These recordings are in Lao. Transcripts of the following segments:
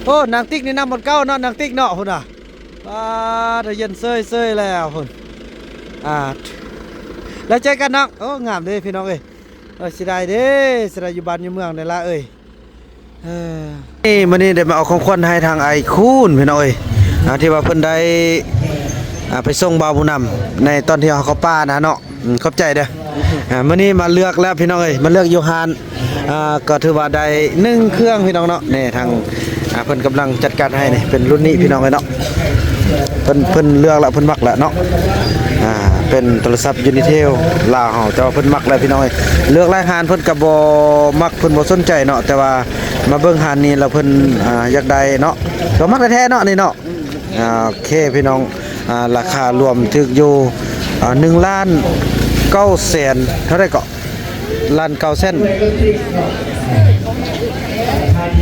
ໂອ້ ນາງຕິກນີ້ນຳໝົດເກົ່າເນາະ ນາງຕິກເນາະ ພຸ້ນນະ. ປາດ ເຢັນເຊີຍໆແລ້ວພຸ້ນ. ອ່າ ແລ້ວເຈີກັນນ້ອງ. ໂອ້ ງາມເດ້ພີ່ນ້ອງເອີຍ. ເອີ ເສຍດາຍເດ້ ເສຍດາຍຢູ່ບ້ານຢູ່ເມືອງນີ້ລະເອີຍ. ເອີ ນີ້ ມື້ນີ້ໄດ້ມາເອົາຂອງຂວັນໃຫ້ທາງອ້າຍຄູນພີ່ນ້ອງເອີຍ ອ່າ ທີ່ວ່າເພິ່ນໄດ້ ອ່າ ໄປສົ່ງບ່າວບຸນນຳໃນຕອນທີ່ເຮົາເຂົ້າປ່ານະເນາະ. ອືມ ຂອບໃຈເດີ້. ອ່າ ມື້ນີ້ມາເລືອກແລ້ວພີ່ນ້ອງເອີຍ ມາເລືອກຢູ່ຮ້ານ ອ່າ ກໍຖືວ່າໄດ້ໜຶ່ງເຄື່ອງພີ່ນ້ອງເນາະ. ນີ້ທາງ ອ່າ ເພິ່ນກຳລັງຈັດການໃຫ້ນີ້ ເປັນລຸ້ນນີ້ພີ່ນ້ອງເອີຍເນາະ. ເພິ່ນ ເພິ່ນເລືອກແລ້ວ ເພິ່ນມັກແລ້ວເນາະ. ອ່າ ເປັນໂທລະສັບຢູນິເທວລາວເຮົາ ແຕ່ວ່າເພິ່ນມັກແລ້ວພີ່ນ້ອງເອີຍ. ເລືອກຫຼາຍຮ້ານເພິ່ນກໍບໍ່ມັກ ເພິ່ນບໍ່ສົນໃຈເນາະ ແຕ່ວ່າມາເບິ່ງຮ້ານນີ້ແລ້ວເພິ່ນ ອ່າ ຢາກໄດ້ເນາະ ກໍມັກແທ້ໆເນາະນີ້ເນາະ. ອ່າ ໂອເຄພີ່ນ້ອງ ອ່າ ລາຄາລວມຖືກຢູ່ ອ່າ ໜຶ່ງລ້ານເກົ້າແສນ ເທົ່າໃດເກາະ? ລ້ານເກົ້າແສນ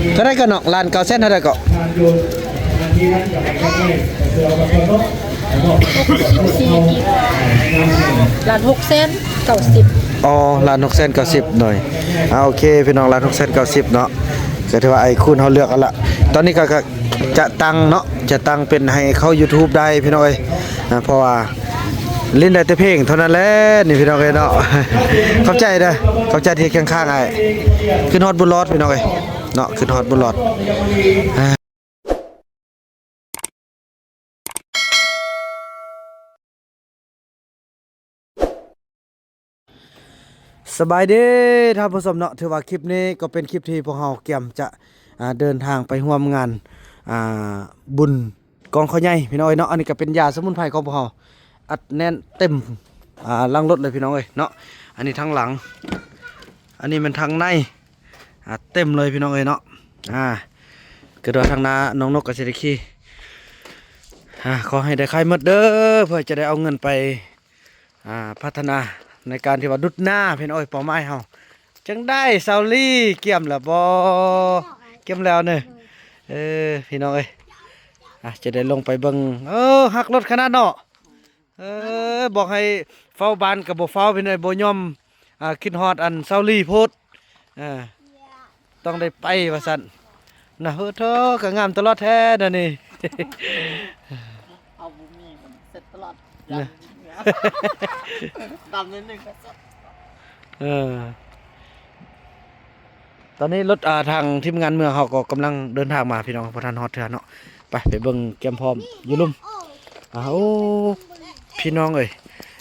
ເທົ່າໃດເກາະນ້ອງ? ລ້ານເກົ້າແສນເທົ່າໃດເກາະ? ຫົກສິບສີ່ກີບ ລ້ານຫົກແສນເກົ້າສິບ. ອໍ ລ້ານຫົກແສນເກົ້າສິບ ໂດຍ. ອ່າ ໂອເຄພີ່ນ້ອງ ລ້ານຫົກແສນເກົ້າສິບເນາະ. ກໍຖືວ່າອ້າຍຄູນເຮົາເລືອກເອົາລະ ຕອນນີ້ກໍ ກໍຈະຕັ້ງເນາະ ຈະຕັ້ງເປັນໃຫ້ເຂົ້າຢູທູບໄດ້ພີ່ນ້ອງເອີຍ. ອ່າ ເພາະວ່າຫຼິ້ນໄດ້ແຕ່ເພງເທົ່ານັ້ນແຫຼະນີ້ພີ່ນ້ອງເອີຍເນາະ. ຂອບໃຈເດີ້ ຂອບໃຈທີ່ຄຽງຂ້າງອ້າຍ. ຂຶ້ນຮອດບຸນລອດພີ່ນ້ອງເອີຍເນາະ ຂຶ້ນຮອດບຸນລອດ. ສະບາຍດີທ່ານຜູ້ຊົມເນາະ. ຖືວ່າຄລິບນີ້ກໍເປັນຄລິບທີ່ພວກເຮົາກຽມຈະ ອ່າ ເດີນທາງໄປຮ່ວມງານ ອ່າ ບຸນກອງເຂົ້າໃຫຍ່ພີ່ນ້ອງເອີຍເນາະ. ອັນນີ້ກໍເປັນຢາສະໝຸນໄພຂອງພວກເຮົາ ອັດແໜ້ນເຕັມ ອ່າ ຫຼັງລົດເລີຍພີ່ນ້ອງເອີຍເນາະ. ອັນນີ້ທາງຫຼັງ ອັນນີ້ແມ່ນທາງໃນ ອ່າ ເຕັມເລີຍພີ່ນ້ອງເອີຍເນາະ. ອ່າ ກໍໂດຍທາງໜ້ານ້ອງນົກກໍຊິໄດ້ຂີ່ ອ່າ ຂໍໃຫ້ໄດ້ຂາຍໝົດເດີ້ ເພື່ອຈະໄດ້ເອົາເງິນໄປ ອ່າ ພັດທະນາໃນການທີ່ວ່າດຸດນາພີ່ນ້ອງເອີຍ. ເປົ້າໝາຍເຮົາຈັ່ງໄດ້ ສາວລີ ກຽມແລ້ວບໍ່? ກຽມແລ້ວເນີ. ເອີ ພີ່ນ້ອງເອີຍ ອ່າ ຈະໄດ້ລົງໄປເບິ່ງ. ເອີ ຮັກລົດຂະໜາດເນາະ. ເອີ ບອກໃຫ້ເຝົ້າບ້ານກໍບໍ່ເຝົ້າ ພີ່ນ້ອງເອີຍ ບໍ່ຍອມ ອ່າ ຄິດຮອດອັນສາວລີໂພດ. ເອີ ຕ້ອງໄດ້ໄປວ່າຊັ້ນນະ. ໂອ້ໂທ້ ກໍງາມຕະຫຼອດແທ້ດຽວນີ້. ເອົາ ບໍ່ມີ ມັນເສັດຕະຫຼອດ ເນາະ ດຳນິດໜຶ່ງກໍເສັດ. ເອີ ຕອນນີ້ລົດ ອ່າ ທາງທີມງານເມືອງເຮົາກໍກຳລັງເດີນທາງມາພີ່ນ້ອງ ບໍ່ທັນຮອດເທື່ອເນາະ. ໄປ ໄປເບິ່ງກຽມພ້ອມຢູ່ລຸ່ມ. ອ່າ ໂອ້ ພີ່ນ້ອງເອີຍ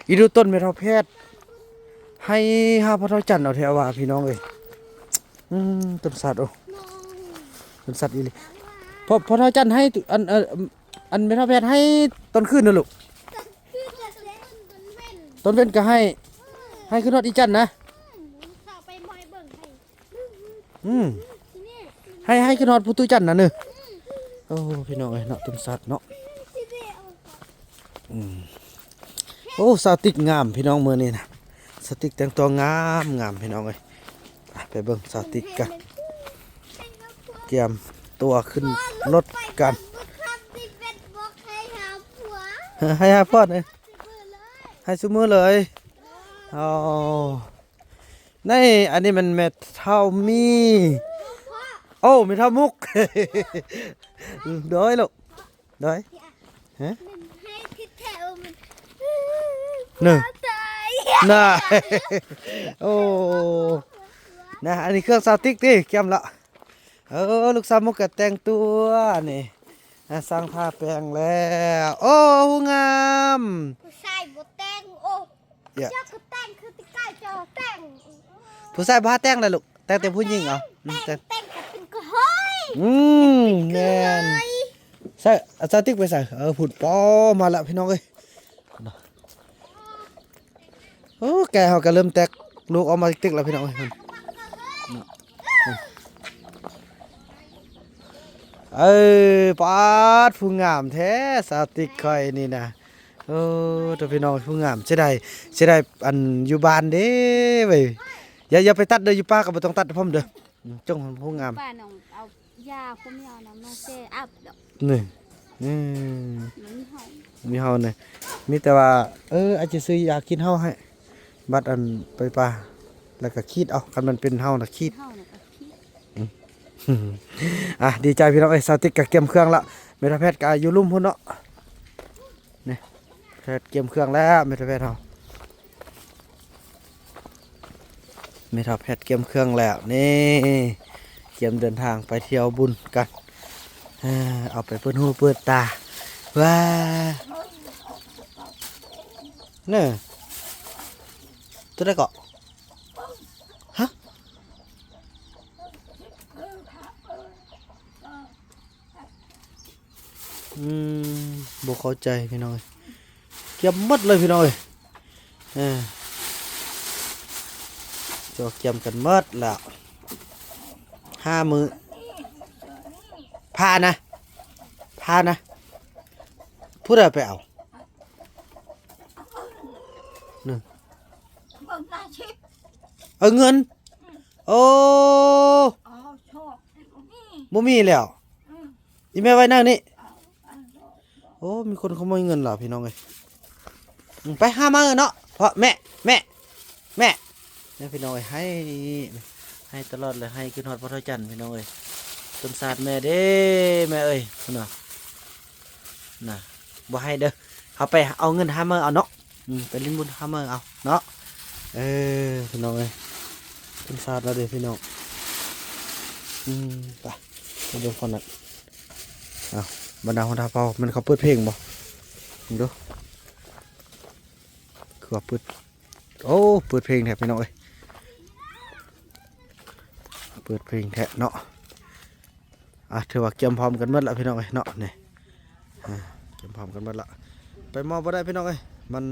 ອີດູຕົ້ນແມ່ເຖົ້າແພດ ໃຫ້ຫາພໍ່ເຖົ້າຈັນເອົາແທ້ວ່າພີ່ນ້ອງເອີຍ. ອືມ ຕົ້ນສັດ ໂອ້ ຕົ້ນສັດອີ່ຫຼີ. ພໍ່ ພໍ່ເຖົ້າຈັນໃຫ້ ອັນ ອັນ ອັນແມ່ເຖົ້າແພດໃຫ້ຕອນຄືນນະລູກ. ຕອນເວັນກໍໃຫ້ ໃຫ້ຂຶ້ນຮອດອີ່ຈັນນະ. ອືມ ໃຫ້ ໃຫ້ຂຶ້ນຮອດພູຕູ້ຈັນນະເນີ. ໂອ້ ພີ່ນ້ອງເອີຍເນາະ ຕົ້ນສັດເນາະ. ອືມ ໂອ້ ສາວຕິກງາມພີ່ນ້ອງມື້ນີ້ນະ. ສາວຕິກແຕ່ງຕົວງາມໆ ພີ່ນ້ອງເອີຍ. ໄປເບິ່ງສາວຕິກກັນ ກຽມຕົວຂຶ້ນລົດກັນ. ໃຫ້ຫາຜົວເອີຍ ໃຫ້ຊຸມື້ເລີຍ. ໂອ້ ໃນ ອັນນີ້ມັນແມ່ເຖົ້າມີ ໂອ້ ແມ່ເຖົ້າມຸກ. ໂດຍລູກ ໂດຍ. ຮະ ເນີ ນະ ໂອ້ ນະ ອັນນີ້ເຄື່ອງສາວຕິກຕິ ກຽມລະ. ເອີ ລູກສາວມຸກກໍແຕ່ງຕົວນີ້ ອ່າ ສ້າງທາແປງແລ້ວ. ໂອ້ ຫູງາມ ຜູ້ຊາຍບໍ່ແຕ່ງ. ໂອ້ ເຈົ້າກໍແຕ່ງຄືຕິກາຍ ເຈົ້າແຕ່ງ. ຜູ້ຊາຍບໍ່ຫາແຕ່ງລະລູກ ແຕ່ງແຕ່ຜູ້ຍິງເອົາ. ອືມ ແຕ່ງ ແຕ່ງ ແຕ່ງກໍເປັນກະເທຍ. ອືມ ແມ່ນ. ໃສ່ ອາ ສາວຕິກໄປໃສ? ເອີ ພຸ້ນ ປໍ ມາລະພີ່ນ້ອງເອີຍ. ໂອ້ ແກເຮົາກໍເລີ່ມແຕກລູກອອກມາຕິກໆແລ້ວພີ່ນ້ອງເອີຍ. ເນາະ ເອີ ປາດ ຜູ້ງາມແທ້ ສາວຕິກຂ້ອຍນີ້ນະ. ໂອ້ ໂທ້ ພີ່ນ້ອງ ຜູ້ງາມ. ເສຍດາຍ ເສຍດາຍ ອັນ ຢູ່ບ້ານເດ້ເວີຍ. ຢ່າ ຢ່າໄປຕັດເດີ້ ຢູ່ປ່າກໍບໍ່ຕ້ອງຕັດພ້ອມເດີ້. ອືມ ຈົ່ງ ຜູ້ງາມ ປ້ານ້ອງເອົາຢາຄົນເມຍນະມາແຊ່ອາບດອກ. ນີ້ ອືມ ມັນມີເຫົ່າ ມີເຫົ່ານີ້. ມີແຕ່ວ່າ ເອີ ອາດຈະຊື້ຢາກິນເຫົ່າໃຫ້ ບັດອັນໄປປ່າ ແລ້ວກໍຂີດເອົາ. ຄັນມັນເປັນເຫົ່ານະ ຂີດ ເຫົ່ານະກໍຂີດ. ອືມ ອ່ະ ດີໃຈພີ່ນ້ອງເອີຍ ສາວຕິກກໍກຽມເຄື່ອງລະ ແມ່ທາແພດກໍຢູ່ລຸ່ມພຸ້ນເນາະ ນີ້ ແພດກຽມເຄື່ອງແລ້ວ ແມ່ທາແພດເຮົາ ແມ່ທາແພດກຽມເຄື່ອງແລ້ວ ນີ້ ກຽມເດີນທາງໄປທ່ຽວບຸນກັນ ເອີ ເອົາໄປເປີດຫູເປີດຕາ ວ້າ ເນີ ຕົວໃດເກາະ ຮະ? ອືມ ບໍ່ເຂົ້າໃຈພີ່ນ້ອງເອີຍ ກຽມໝົດເລີຍພີ່ນ້ອງເອີຍ ເອີ ເຈົ້າກຽມກັນໝົດແລ້ວ ຫ້າມື້ ພານະ ພານະ ຜູ້ໃດໄປເອົາ ເອີ ເງິນ ໂອ້ ບໍ່ມີແລ້ວ ອີແມ່ໄວ້ໃນນີ້ ໂອ້ ມີຄົນຂະໂມຍເງິນລະພີ່ນ້ອງເອີຍ ອືມ ໄປຫາມາເນາະ ເພາະແມ່ ແມ່ ແມ່ ແມ່ພີ່ນ້ອງເອີຍ ໄຫ້ ໄຫ້ຕະຫຼອດເລີຍ ໄຫ້ຄິດຮອດພໍ່ເຖົ້າຈັນພີ່ນ້ອງເອີຍ ຕົ້ນສາດແມ່ເດ້ ແມ່ເອີຍ ພຸ້ນນະ ນະ ບໍ່ໃຫ້ເດີ ເຮົາໄປເອົາເງິນຫາມາເອົາເນາະ ອືມ ໄປຫຼິ້ນບຸນຫາມາເອົາເນາະ ເອີ ພີ່ນ້ອງເອີຍ ເປັນຊາດແລ້ວເດ້ພີ່ນ້ອງ ອືມ ໄປ ໄປເບິ່ງຝັ່ງນັ້ນ ອ້າວ ບັນດາຫົວໜ້າເຜົ່າ ແມ່ນເຂົາເປີດເພງບໍ່ ເບິ່ງດູ ຄືວ່າເປີດ ໂອ້ ເປີດເພງແທ້ພີ່ນ້ອງເອີຍ ເປີດເພງແທ້ເນາະ ອ່ະ ຖືວ່າກຽມພ້ອມກັນໝົດລະພີ່ນ້ອງເອີຍເນາະ ນີ້ ອ່າ ກຽມພ້ອມກັນໝົດລະ ໄປມອບບໍ່ໄດ້ພີ່ນ້ອງເອີຍ ມັນ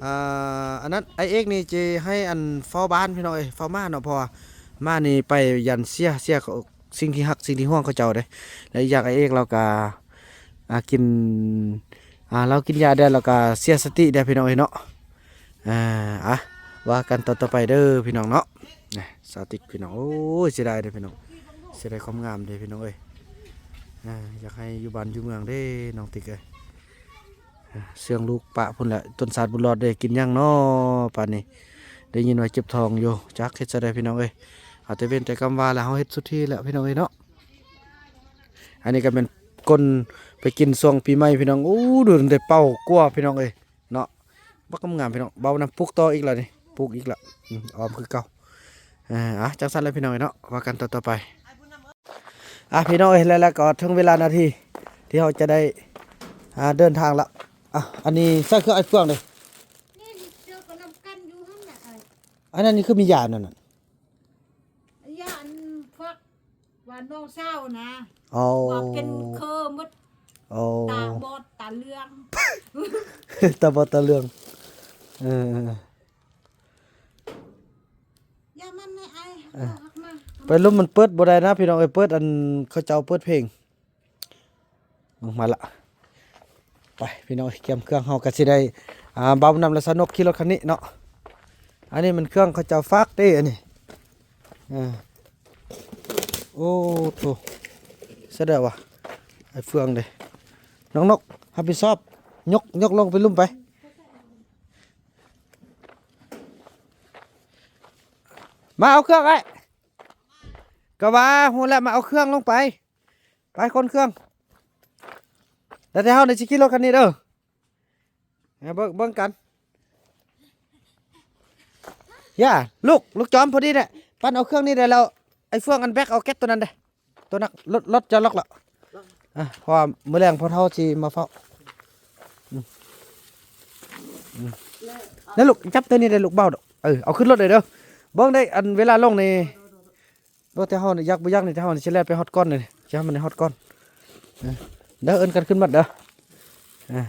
ອ່າ ອັນນັ້ນ ອ້າຍເອກນີ້ຈະໃຫ້ອັນເຝົ້າບ້ານພີ່ນ້ອງເອີຍ ເຝົ້າໝາເນາະ ເພາະວ່າໝານີ້ໄປຢ້ານເສຍ ເສຍ ສິ່ງທີ່ຮັກສິ່ງທີ່ຫວງເຂົາເຈົ້າເດ້ ແລະ ອີກຢ່າງອ້າຍເອກລາວກະ ອ່າ ກິນ ອ່າ ລາວກິນຢາແດ່ ລາວກະເສຍສະຕິແດ່ພີ່ນ້ອງເອີຍເນາະ ອ່າ ອ່ະ ວ່າກັນຕອນຕໍ່ໄປເດີພີ່ນ້ອງເນາະ ນະ ສາວຕິກພີ່ນ້ອງ ໂອ້ຍ ເສຍດາຍເດ້ພີ່ນ້ອງ ເສຍດາຍຄວາມງາມເດ້ພີ່ນ້ອງເອີຍ ອ່າ ຢາກໃຫ້ຢູ່ບ້ານຢູ່ເມືອງເດ້ນ້ອງຕິກເອີຍ ອ່າ ເຊື່ອງລູກປະພຸ້ນແຫຼະ ຕົ້ນສາດບຸນລອດເດ້ ກິນຫຍັງນໍປານນີ້ ໄດ້ຍິນວ່າເຈັບທ້ອງຢູ່ ຈັກເຮັດຈັ່ງໃດພີ່ນ້ອງເອີຍ ເອົາແຕ່ເວັ້ນແຕ່ກຳວ່າແລ້ວເຮົາເຮັດສຸດທີ່ແລ້ວພີ່ນ້ອງເອີຍເນາະ ອັນນີ້ກໍແມ່ນ ຄົນໄປກິນຊ່ວງປີໃໝ່ພີ່ນ້ອງ ໂອ້ ໂດນໄດ້ເປົ່າກວ່າພີ່ນ້ອງເອີຍເນາະ ບັກງາມໆ ພີ່ນ້ອງ ເບົານຳ ປູກຕໍ່ອີກແລ້ວນີ້ ປູກອີກແລ້ວ ອືມ ອ້ອມຄືເກົ່າ ເອີ ອ່ະ ຈັ່ງຊັ້ນແຫຼະພີ່ນ້ອງເອີຍເນາະ ວ່າກັນຕອນຕໍ່ໄປ ອ່ະ ພີ່ນ້ອງເອີຍ ແລ້ວ ແລ້ວກໍເຖິງເວລານາທີທີ່ເຮົາຈະໄດ້ ອ່າ ເດີນທາງລະ ອ່ະ ອັນນີ້ໃສ່ເຄື່ອງໄອ້ເຟືອງເດ້ ນີ້ເຈົ້າກໍນຳກັນຢູ່ຫັ້ນນະ ອັນນັ້ນນີ້ຄືມີຢານັ້ນນະ ຢາອັນພວກ ວ່ານ້ອງສາວນະ ເອົາ ວ່າເປັນເຄີໝົດ ເອົາ ຕາບອດຕາເຫຼືອງ ຕາບອດຕາເຫຼືອງ ເອີ ຢ່າມັນໃນໄອ ເອີ ເອົາຮັກມາ ໄປລົມມັນເປີດບໍ່ໄດ້ນະພີ່ນ້ອງເອີຍ ເປີດອັນເຂົາເຈົ້າເປີດເພງ ອອກມາລະ ໄປພີ່ນ້ອງເອີຍ ກຽມເຄື່ອງ ເຮົາກໍຊິໄດ້ ອ່າ ເບົານຳ ແລະ ສະໜົກຂີ່ລົດຄັນນີ້ເນາະ ອັນນີ້ມັນເຄື່ອງເຂົາເຈົ້າຝາກເດ້ ອັນນີ້ ເອີ ໂອ້ໂທ້ ສະແດງວ່າ ໄອ້ເຟືອງເດ້ ນ້ອງນົກຮັບຜິດຊອບ ຍົກ ຍົກລົງໄປລຸ່ມໄປ ມາເອົາເຄື່ອງອ້າຍ ກໍວ່າຮູ້ແລ້ວ ມາເອົາເຄື່ອງລົງໄປ ໄປຂົນເຄື່ອງ ແລ້ວແຕ່ເຮົານີ້ຊິຂີ່ລົດຄັນນີ້ເດີ ເບິ່ງ ເບິ່ງກັນ ຢ່າ ລູກ ລູກຈອມ ພໍດີແຫຼະ ປັ່ນເອົາເຄື່ອງນີ້ໄດ້ແລ້ວ ໄອ້ເຟືອງອັນແບັກເອົາແກັດໂຕນັ້ນເດ້ ໂຕນັກ ລົດ ລົດຈະລັອກລະ ອ່ະ ເພາະວ່າມື້ແລງພໍ່ເຖົ້າຊິມາເຝົ້າ ອືມ ອືມ ນັ້ນລູກ ຈັບໂຕນີ້ໄດ້ລູກ ເບົາ ເອີ ເອົາຂຶ້ນລົດເລີຍເດີ ເບິ່ງໄດ້ ອັນເວລາລົງນີ້ ບໍ່ ແຕ່ເຮົານີ້ ຢາກບໍ່ຢາກນີ້ ແຕ່ເຮົານີ້ຊິແລ່ນໄປຮອດກ່ອນເລີຍ ຊິໃຫ້ມັນຮອດກ່ອນ ເອີ ເດີ ເອີ້ນກັນຂຶ້ນໝົດເດີ ເອີ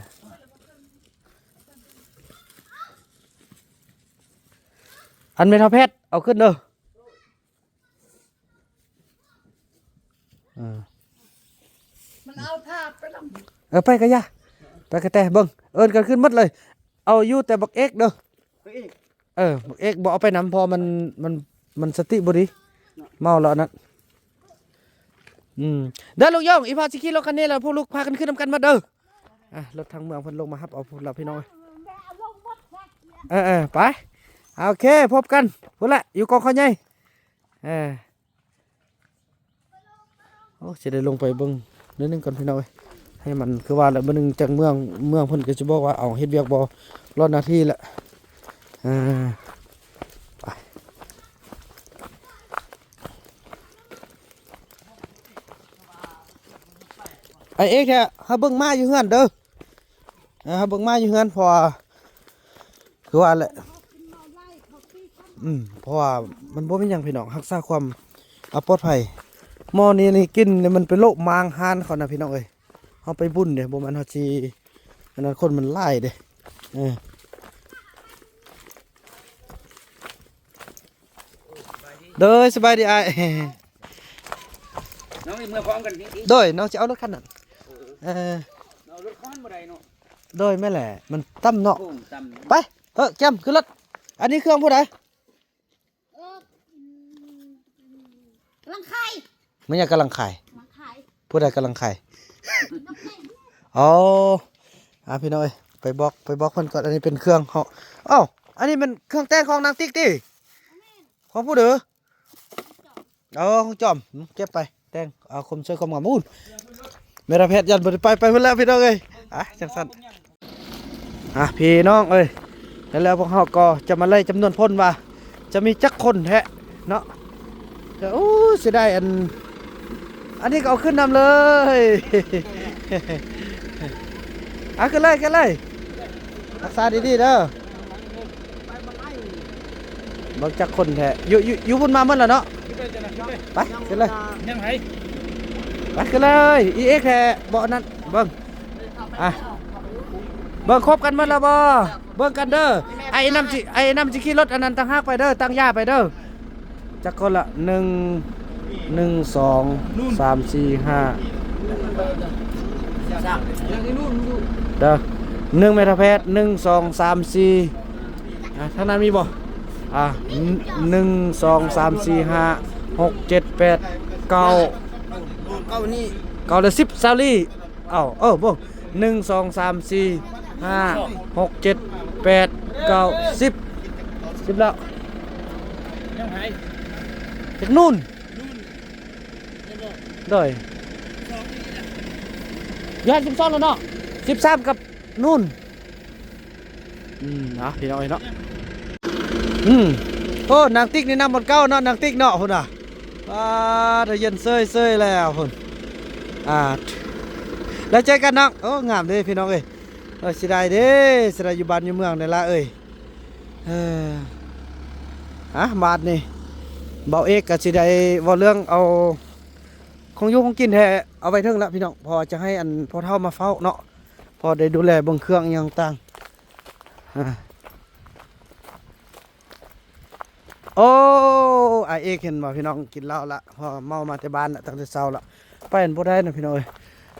ອັນແມ່ເຖົ້າແພດ ເອົາຂຶ້ນເດີ ເອີ ມັນເອົາທາດໄປນຳ ເອີ ໄປກະຢ່າ ໄປກະແຕ່ ເບິ່ງ ເອີ້ນກັນຂຶ້ນໝົດເລີຍ ເອົາຢູ່ແຕ່ບັກເອກເດີ ບັກເອກ ເອີ ບັກເອກບໍ່ເອົາໄປນຳ ເພາະວ່າມັນ ມັນ ມັນສະຕິບໍ່ດີ ເມົາແລ້ວອັນນັ້ນ ອືມ ເດີລູກຢອງ ອີ່ພໍ່ຊິຂີ່ລົດຄັນນີ້ແລ້ວ ພວກລູກພາກັນຂຶ້ນນຳກັນໝົດເດີ ອ່ະ ລົດທາງເມືອງເພິ່ນລົງມາຮັບເອົາພຸ້ນລະພີ່ນ້ອງເອີຍ ເອີໆ ໄປ ໂອເຄ ພົບກັນພຸ້ນລະ ຢູ່ກອງເຂົາໃຫຍ່ ເອີ. ໂອ້ ຊິໄດ້ລົງໄປເບິ່ງໜ້ອຍໜຶ່ງກ່ອນພີ່ນ້ອງເອີຍ ໃຫ້ມັນ ຄືວ່າແຫຼະ ມື້ໜຶ່ງຈັກເມືອງ ເມືອງເພິ່ນກໍຊິບອກວ່າ ເອົາ ເຮັດວຽກບໍ່ ລອດໜ້າທີ່ແຫຼະ. ອ່າ ໄປ ອ້າຍເອກ ເຮົາເບິ່ງມ້າຢູ່ເຮືອນເດີ. ເອີ ເຮົາເບິ່ງມ້າຢູ່ເຮືອນ ເພາະວ່າ ຄືວ່າແຫຼະ ອືມ ເພາະວ່າມັນບໍ່ມີຫຍັງພີ່ນ້ອງ ຮັກສາຄວາມ ອາ ປອດໄພ. ໝໍນີ້ນີ້ກິນນີ້ມັນເປັນໂລກມາງຮ້ານເຂົານະພີ່ນ້ອງເອີຍ. ເຮົາໄປບຸນເດ້ ບໍ່ແມ່ນເຮົາຊິ ອັນນັ້ນ ຄົນມັນຫຼາຍເດ້. ເອີ ໂດຍ ສະບາຍດີອ້າຍ. ນ້ອງເມືອພ້ອມກັນນີ້ຕິ? ໂດຍ ນ້ອງຊິເອົາລົດຄັນນັ້ນ. ເອີ ເອີ ເອົາລົດຄັນບໍ່ໄດ້ເນາະ. ໂດຍ ແມ່ນແຫຼະ ມັນຕ່ຳເນາະ. ໂອ້ ຕ່ຳ. ໄປ ເອີ ແກ້ມ ຂຶ້ນລົດ. ອັນນີ້ເຄື່ອງຜູ້ໃດ? ເອີ ກຳລັງຂາຍ. ແມ່ນຫຍັງກຳລັງຂາຍ? ກຳລັງຂາຍ. ຜູ້ໃດກຳລັງຂາຍ? ອໍ ອ່າ ພີ່ນ້ອງເອີຍ ໄປບອກ ໄປບອກເພິ່ນກ່ອນ. ອັນນີ້ເປັນເຄື່ອງເຮົາ. ເອົ້າ ອັນນີ້ແມ່ນເຄື່ອງແຕ່ງຂອງນາງຕິກຕິ? ຂອງຜູ້ເດີ? ເອົາ ຂອງຈອມ ເກັບໄປແຕ່ງ ເອົາ ຄວາມສວຍຄວາມງາມ. ອູ້ນ ແມ່ນແພດ ຢ້ານບໍ່ໄດ້ໄປ ໄປພຸ້ນແລ້ວພີ່ນ້ອງເອີຍ. ອ່ະ ຈັ່ງຊັ້ນ ອ່ະ ພີ່ນ້ອງເອີຍ ແລ້ວ ແລ້ວພວກເຮົາກໍຈະມາໄລ່ຈຳນວນພົນວ່າ ຈະມີຈັກຄົນແທ້ເນາະ. ໂອ້ ເສຍດາຍ ອັນ ອັນນີ້ກໍເອົາຂຶ້ນນຳເລີຍ. ອ່ະ ຂຶ້ນເລີຍ ຂຶ້ນເລີຍ ຮັກສາດີໆເດີ. ເບິ່ງຈັກຄົນແທ້ ຢູ່ ຢູ່ ຢູ່ພຸ້ນມາໝົດແລ້ວເນາະ. ໄປ ຂຶ້ນເລີຍ ຍັງໃຜ? ໄປ ຂຶ້ນເລີຍ ອີເອັກແທ້ ເບາະນັ້ນ ເບິ່ງ ອ່ະ ເບິ່ງຄົບກັນໝົດແລ້ວບໍ່? ເບິ່ງກັນເດີ. ໄອ້ນຳຊິ ໄອ້ນຳຊິຂີ່ລົດອັນນັ້ນຕ່າງຫາກໄປເດີ ຕັ້ງຢາໄປເດີ. ຈັກຄົນລະ ໜຶ່ງ ໜຶ່ງ ສອງ ສາມ ສີ່ ຫ້າ ເດີ ໜຶ່ງແມ່ນແພດ ໜຶ່ງ ສອງ ສາມ ສີ່ ອ່າ ທາງນັ້ນມີບໍ່? ອ່າ ໜຶ່ງ ສອງ ສາມ ສີ່ ຫ້າ ຫົກ ເຈັດ ແປດ ເກົ້າ ເກົ້ານີ້ ເກົ້າ ແລະ ສິບ ຊາວລີ. ເອົ້າ ເອີ ບໍ່ ໜຶ່ງ ສອງ ສາມ ສີ່ ຫ້າ ຫົກ ເຈັດ ແປດ ເກົ້າ ສິບ ສິບແລ້ວ ຍັງໃຜ? ຈັກນູນ ໂດຍ ຢູ່ຫັ້ນສິບສອງແລ້ວເນາະ ສິບສາມກັບນູນ. ອືມ ເນາະ ພີ່ນ້ອງເອີຍເນາະ ອືມ ໂອ້ ນາງຕິກນີ້ນຳໝົດເກົ່າເນາະ ນາງຕິກເນາະ ພຸ້ນນະ ປາດ ເຢັນເຊີຍໆແລ້ວພຸ້ນ ອ່າ ແລ້ວເຈີກັນເນາະ. ໂອ້ ງາມເດ້ພີ່ນ້ອງເອີຍ ເອີ ເສຍດາຍເດ້ ເສຍດາຍຢູ່ບ້ານຢູ່ເມືອງນີ້ລະເອີຍ. ເອີ ອ່ະ ບາດນີ້ບ່າວເອກກໍຊິໄດ້ເວົ້າເລື່ອງເອົາຂອງຢູ່ຂອງກິນແທ້ ເອົາໄວ້ເທິງລະພີ່ນ້ອງ ເພາະວ່າຈະໃຫ້ອັນພໍ່ເຖົ້າມາເຝົ້າເນາະ ພໍໄດ້ດູແລເບິ່ງເຄື່ອງອີ່ຫຍັງຕ່າງ. ໂອ້ ອ້າຍເອກເຫັນບໍ່ພີ່ນ້ອງ ກິນເຫຼົ້າລະ ເພາະເມົາມາແຕ່ບ້ານລະ ຕັ້ງແຕ່ເຊົ້າລະ ໄປອັນບໍ່ໄດ້ນະພີ່ນ້ອງເອີຍ.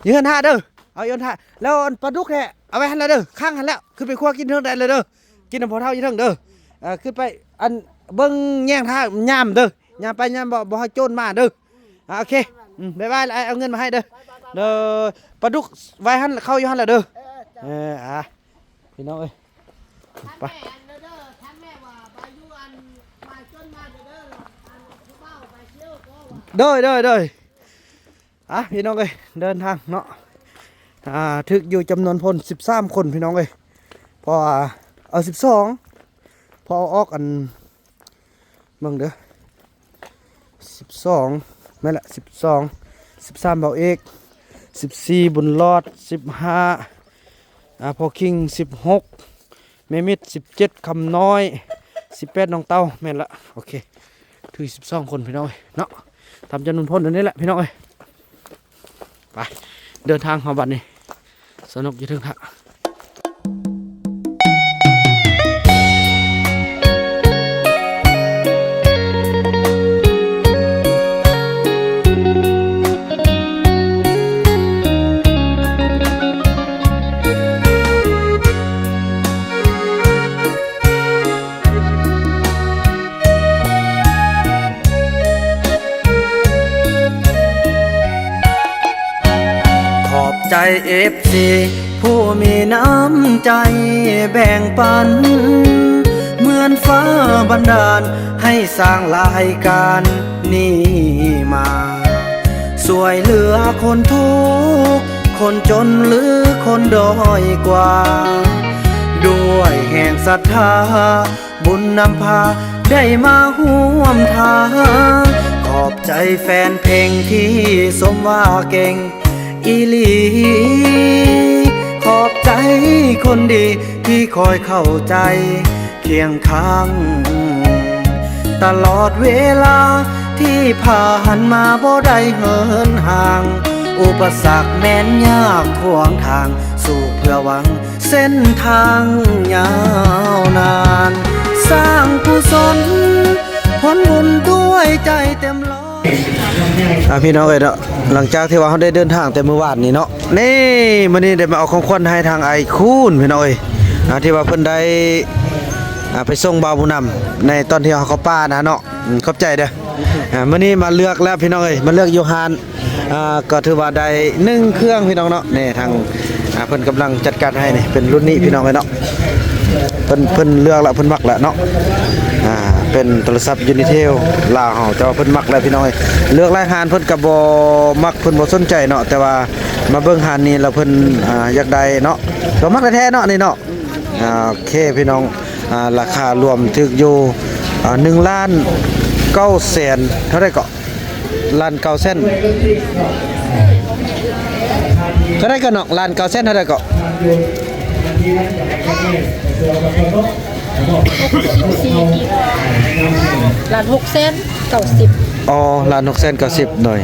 ຢູ່ເຮືອນຫາເດີ ເອົາຢູ່ເຮືອນຫາ ແລ້ວອັນປາດຸກແທ້ ເອົາໄວ້ຫັ້ນລະເດີ ຄ້າງຫັ້ນແລ້ວ ຂຶ້ນໄປຄົວກິນເທິງໄດ້ເລີຍເດີ ກິນນຳພໍ່ເຖົ້າຢູ່ເທິງເດີ. ເອີ ຂຶ້ນໄປອັນເບິ່ງແຍງທາງຍາມເດີ ຍາມໄປຍາມບໍ່ ບໍ່ໃຫ້ໂຈນມາເດີ. ອ່າ ໂອເຄ ອືມ ບາຍບາຍ ອ້າຍເອົາເງິນມາໃຫ້ເດີ ເດີ. ປາດຸກໄວ້ຫັ້ນ ເຂົ້າຢູ່ຫັ້ນລະເດີ. ເອີ ອ່າ ພີ່ນ້ອງເອີຍ ໄປ ໂດຍ ໂດຍ ໂດຍ. ອ່ະ ພີ່ນ້ອງເອີຍ ເດີນທາງເນາະ ອ່າ ຖືກຢູ່ຈຳນວນຄົນສິບສາມຄົນ ພີ່ນ້ອງເອີຍ ເພາະວ່າ ເອົາ ສິບສອງ ເພາະເອົາອອກອັນ ເບິ່ງເດີ ສິບສອງ ແມ່ນລະ ສິບສອງ ສິບສາມ ບ່າວເອກ ສິບສີ່ ບຸນຫຼອດ ສິບຫ້າ ອ່າ ພໍ່ຄິງ ສິບຫົກ ແມ່ມິດ ສິບເຈັດ ຄຳນ້ອຍ ສິບແປດ ນ້ອງເຕົ້າ ແມ່ນລະ ໂອເຄ ຖືກສິບສອງຄົນພີ່ນ້ອງເອີຍເນາະ ຕາມຈຳນວນຄົນອັນນີ້ແຫຼະພີ່ນ້ອງເອີຍ. ໄປ ເດີນທາງເຮົາບັດນີ້ ສະໜຸກຢູ່ເທິງທາງ. ຂອບໃຈເອັຟຊີ ຜູ້ມີນ້ຳໃຈແບ່ງປັນ ເໝືອນຟ້າບັນດານໃຫ້ສ້າງລາຍການນີ້ມາ. ສ ຊ່ວຍເຫຼືອຄົນທຸກ ຄົນຈົນ ຫຼື ຄົນດ້ອຍກວ່າ ດ້ວຍແຮງສັດທາ ບຸນນຳພາ ໄດ້ມາຮ່ວມທາງ ຂອບໃຈແຟນເພງທີ່ຊົມວ່າເກັ່ງອີ່ຫຼີ ຂອບໃຈຄົນດີທີ່ຄອຍເຂົ້າໃຈຄຽງຂ້າງ ຕະຫຼອດເວລາທີ່ຜ່ານມາ ບໍ່ໄດ້ເຫີນຫ່າງ ອຸປະສັກແມ່ນຍາກຂວາງທາງ ສູ້ເພື່ອຫວັງເສັ້ນທາງຍາວນານ ສ້າງກຸສົນຜົນບຸນດ້ວຍໃຈເຕັມຮ້ອຍ. ອ່າ ພີ່ນ້ອງເອີຍເນາະ ຫຼັງຈາກທີ່ວ່າເຮົາໄດ້ເດີນທາງແຕ່ມື້ວານນີ້ເນາະ ນີ້ ມື້ນີ້ໄດ້ມາເອົາຂອງຂວັນໃຫ້ທາງອ້າຍຄູນ ພີ່ນ້ອງເອີຍ ອ່າ ທີ່ວ່າເພິ່ນໄດ້ ອ່າ ໄປສົ່ງບ່າວບຸນນຳໃນຕອນທີ່ເຮົາເຂົ້າປ່ານະເນາະ ອືມ ຂອບໃຈເດີ້ ອ່າ ມື້ນີ້ມາເລືອກແລ້ວ ພີ່ນ້ອງເອີຍ ມາເລືອກຢູ່ຮ້ານ ອ່າ ກໍຖືວ່າໄດ້ໜຶ່ງເຄື່ອງ ພີ່ນ້ອງເນາະ ນີ້ທາງ ອ່າ ເພິ່ນກຳລັງຈັດການໃຫ້ນີ້ ເປັນລຸ້ນນີ້ ພີ່ນ້ອງເອີຍເນາະ ເພິ່ນ ເພິ່ນເລືອກແລ້ວ ເພິ່ນມັກແລ້ວເນາະ ອ່າ ເປັນໂທລະສັບຢູນິເທວລາວເຮົາ ແຕ່ວ່າເພິ່ນມັກແລ້ວ ພີ່ນ້ອງເອີຍ ເລືອກຫຼາຍຮ້ານເພິ່ນກໍບໍ່ມັກ ເພິ່ນບໍ່ສົນໃຈເນາະ ແຕ່ວ່າມາເບິ່ງຮ້ານນີ້ແລ້ວເພິ່ນ ອ່າ ຢາກໄດ້ເນາະ ກໍມັກແທ້ໆເນາະ ນີ້ເນາະ ອ່າ ໂອເຄ ພີ່ນ້ອງ ອ່າ ລາຄາລວມຖືກຢູ່ ອ່າ ໜຶ່ງລ້ານເກົ້າແສນ ເທົ່າໃດເກາະ ລ້ານເກົ້າແສນ ເທົ່າໃດເກາະນ້ອງ ລ້ານເກົ້າແສນເທົ່າໃດເກາະ ຫົກສິບສີ່ກີບ ລ້ານຫົກແສນເກົ້າສິບ ອໍ ລ້ານຫົກແສນເກົ້າສິບ ໂດຍ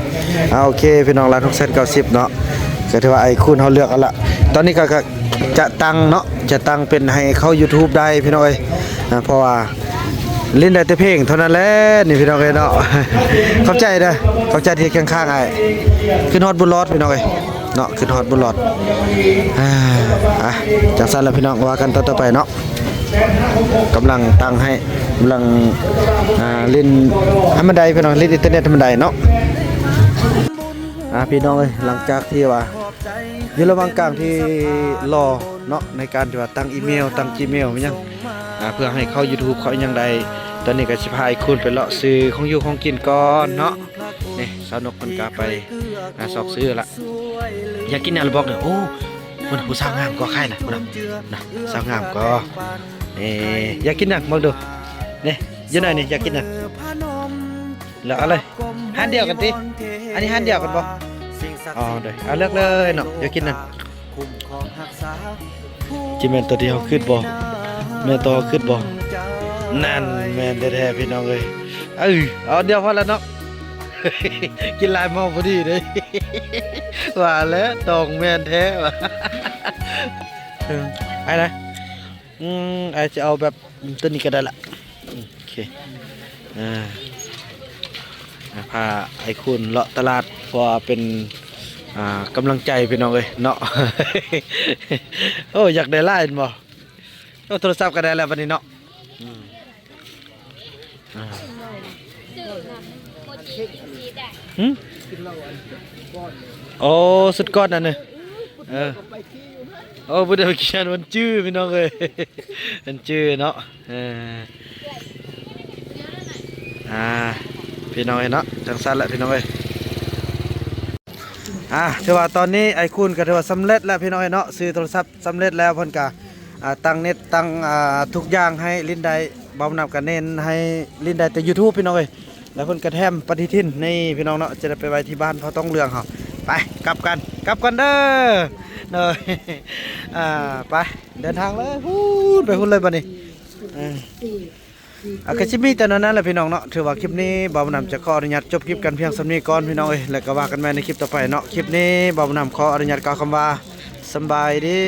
ອ່າ ໂອເຄ ພີ່ນ້ອງ ລ້ານຫົກແສນເກົ້າສິບເນາະ ກໍຖືວ່າອ້າຍຄູນເຮົາເລືອກເອົາລະ ຕອນນີ້ກໍ ກໍ ຈະຕັ້ງເນາະ ຈະຕັ້ງເປັນໃຫ້ເຂົ້າຢູທູບໄດ້ພີ່ນ້ອງເອີຍ ອ່າ ເພາະວ່າຫຼິ້ນໄດ້ແຕ່ເພງເທົ່ານັ້ນແຫຼະນີ້ພີ່ນ້ອງເອີຍເນາະ ຂອບໃຈເດີ້ ຂອບໃຈທີ່ຄຽງຂ້າງອ້າຍ ຄຶດຮອດບຸນຫຼອດພີ່ນ້ອງເອີຍເນາະ ຄຶດຮອດບຸນຫຼອດ ອ່າ ອ່ະ ຈັ່ງຊັ້ນລະພີ່ນ້ອງ ວ່າກັນຕອນຕໍ່ໄປເນາະ ກຳລັງຕັ້ງໃຫ້ ກຳລັງ ອ່າ ຫຼິ້ນໃຫ້ມັນໄດ້ພີ່ນ້ອງ ຫຼິ້ນອິນເຕີເນັດໃຫ້ມັນໄດ້ເນາະ ອ່າ ພີ່ນ້ອງເອີຍ ຫຼັງຈາກທີ່ວ່າ ຢູ່ລະຫວ່າງການທີ່ລໍເນາະ ໃນການທີ່ວ່າຕັ້ງອີເມວ ຕັ້ງຈີເມວ ອີ່ຫຍັງ ອ່າ ເພື່ອໃຫ້ເຂົ້າຢູທູບ ເຂົ້າອີ່ຫຍັງໄດ້ ຕອນນີ້ກໍຊິພາອ້າຍຄູນໄປເລາະຊື້ຂອງຢູ່ຂອງກິນກ່ອນເນາະ ນີ້ ສາວນົກເພິ່ນກໍໄປ ອ່າ ຊອກຊື້ລະ ຢາກກິນຫຍັງລະບອກເດີ້ ໂອ້ ພຸ້ນນະ ຜູ້ສາວງາມກໍຂາຍນະ ພຸ້ນນະ ນະ ສາວງາມກໍ ເອີ ຢາກກິນຫຍັງບອກດູ ນີ້ ຢູ່ໃນນີ້ ຢາກກິນຫຍັງ? ເລືອກເອົາເລີຍ ຮ້ານດຽວກັນຕິ ອັນນີ້ຮ້ານດຽວກັນບໍ່? ອໍ ໂດຍ ເອົາເລືອກເລີຍເນາະ ຢາກກິນຫຍັງ? ຊິແມ່ນຕົວທີ່ເຮົາຄິດບໍ່? ແມ່ນຕົວເຮົາຄິດບໍ່? ນັ້ນແມ່ນແທ້ໆ ພີ່ນ້ອງເອີຍ ເອີ ເອົາອັນດຽວພໍລະເນາະ ກິນຫຼາຍເມົາພໍດີເດ້ ວ່າແລ້ວຕ້ອງແມ່ນແທ້ວ່າ ເອີ ອ້າຍນະ ອືມ ອ້າຍຊິເອົາແບບ ອືມ ຕົວນີ້ກໍໄດ້ລະ ອືມ ໂອເຄ ອ່າ ອ່າ ພາອ້າຍຄູນເລາະຕະຫຼາດ ເພາະວ່າເປັນ ອ່າ ກຳລັງໃຈພີ່ນ້ອງເອີຍເນາະ ໂອ້ ຢາກໄດ້ຫຼາຍແມ່ນບໍ່? ໂອ້ ໂທລະສັບກໍໄດ້ແລ້ວບັດນີ້ເນາະ ອືມ ອ່າ ຫຶ? ໂອ້ ຊຸດກ້ອນອັນນີ້ ເອີ ໂອ້ ບໍ່ໄດ້ໄປຂຽນ ມັນຈື່ພີ່ນ້ອງເອີຍ ມັນຈື່ເນາະ ເອີ ອ່າ ພີ່ນ້ອງເອີຍເນາະ ຈັ່ງຊັ້ນແຫຼະພີ່ນ້ອງເອີຍ ອ່າ ຖືວ່າຕອນນີ້ອ້າຍຄູນກໍຖືວ່າສຳເລັດແລ້ວພີ່ນ້ອງເອີຍເນາະ ຊື້ໂທລະສັບສຳເລັດແລ້ວ ເພິ່ນກໍ ອ່າ ຕັ້ງເນັດ ຕັ້ງ ອ່າ ທຸກຢ່າງໃຫ້ຫຼິ້ນໄດ້ ບ່າວບຸນນຳກໍເນັ້ນໃຫ້ຫຼິ້ນໄດ້ແຕ່ຢູທູບພີ່ນ້ອງເອີຍ ແລ້ວເພິ່ນກໍແຖມປະຕິທິນນີ້ພີ່ນ້ອງເນາະ ຈະໄດ້ໄປໄວ້ທີ່ບ້ານພໍ່ຕ້ອງເຫຼືອງເຮົາ ໄປ ກັບກັນ ກັບກັນເດີ້ ໂດຍ ອ່າ ໄປ ເດີນທາງເລີຍ ພຸ້ນ ໄປພຸ້ນເລີຍບັດນີ້ ເອີ ອ່າ ກໍຊິມີແຕ່ແນວນັ້ນແຫຼະພີ່ນ້ອງເນາະ ຖືວ່າຄລິບນີ້ບ່າວບຸນນຳຈະຂໍອະນຸຍາດຈົບຄລິບກັນພຽງສ່ຳນີ້ກ່ອນພີ່ນ້ອງເອີຍ ແລ້ວກໍວ່າກັນໃໝ່ໃນຄລິບຕໍ່ໄປເນາະ ຄລິບນີ້ບ່າວບຸນນຳຂໍອະນຸຍາດກ່າວຄຳວ່າ ສຳບາຍດີ.